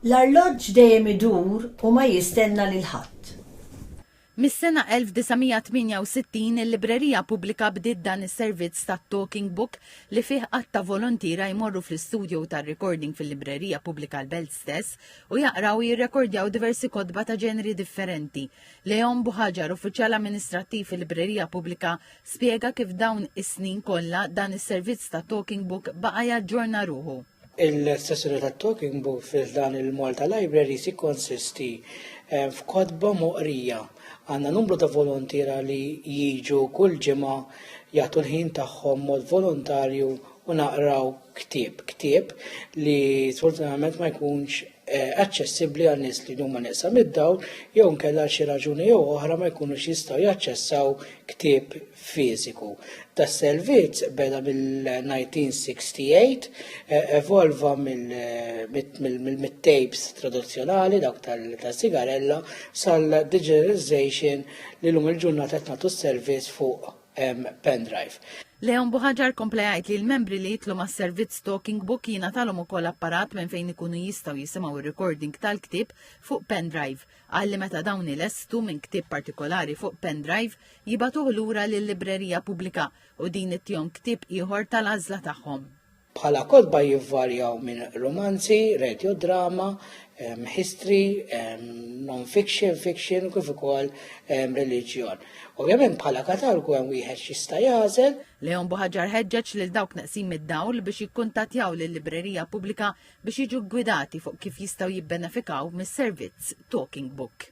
L-arloġġ dejjem idur u ma jistenna lil ħadd. Mis-sena 1968 il-Librerija Pubblika bdiet dan is-servizz tat-Talking Book li fih għadd ta' volontiera jmorru fl-istudio tar-recording fil-Librerija Pubblika l-Belt stess u jaqraw u jirrekordjaw diversi kotba ta' ġenri differenti. Leon Buhaġar, uffiċjal amministrattiv fil-Librerija Pubblika, spjega kif dawn is-snin kollha dan is-servizz ta' Talking Book baqa' jaġġorna ruħu. Il-sessjoni tat-Talking Book fi dan il-Malta Libraries jikkonsisti eh, f'kotba moqrija. Għandna numru ta' volontiera li jiġu kull ġimgħa jagħtu l-ħin tagħhom mod volontarju u naqraw ktieb. Ktieb li sfortunatament ma jkunx eh, aċċessibbli għal nies li huma neqsa mid-dawl jew nkella xi raġuni jew oħra ma jkunux jistgħu jaċċessaw ktieb fiżiku. Das-servizz beda mill-1968, eh, evolva mill-tapes tradizzjonali dawk tal-sigarella sal-digitalization li lum il-ġurnata qed nagħtu s-servizz fuq pendrive. Leon Buhaġar kompla jgħid li l-membri li jitlu mas-servizz Talking Book jingħatalhom ukoll apparat minn fejn ikunu jistgħu jisimgħu ir-recording tal-ktieb fuq pendrive. Qal li meta dawn ilestu minn ktieb partikolari fuq pendrive jibagħtuh lura lil-librerija pubblika u din ittihom ktieb ieħor tal-għażla tagħhom. Bħala kotba jivvarjaw minn rumanzi, radio drama, history, non-fiction, fiction u kif ukoll reliġjon. Ovvjament bħala katalgu hemm wieħed x'jista' jagħżel. Leon Buhaġar ħeġġeġ lil dawk neqsin mid-dawl biex jikkuntattjaw lil-librerija pubblika biex jiġu ggwidati fuq kif jistgħu jibbenefikaw mis-servizz Talking Book.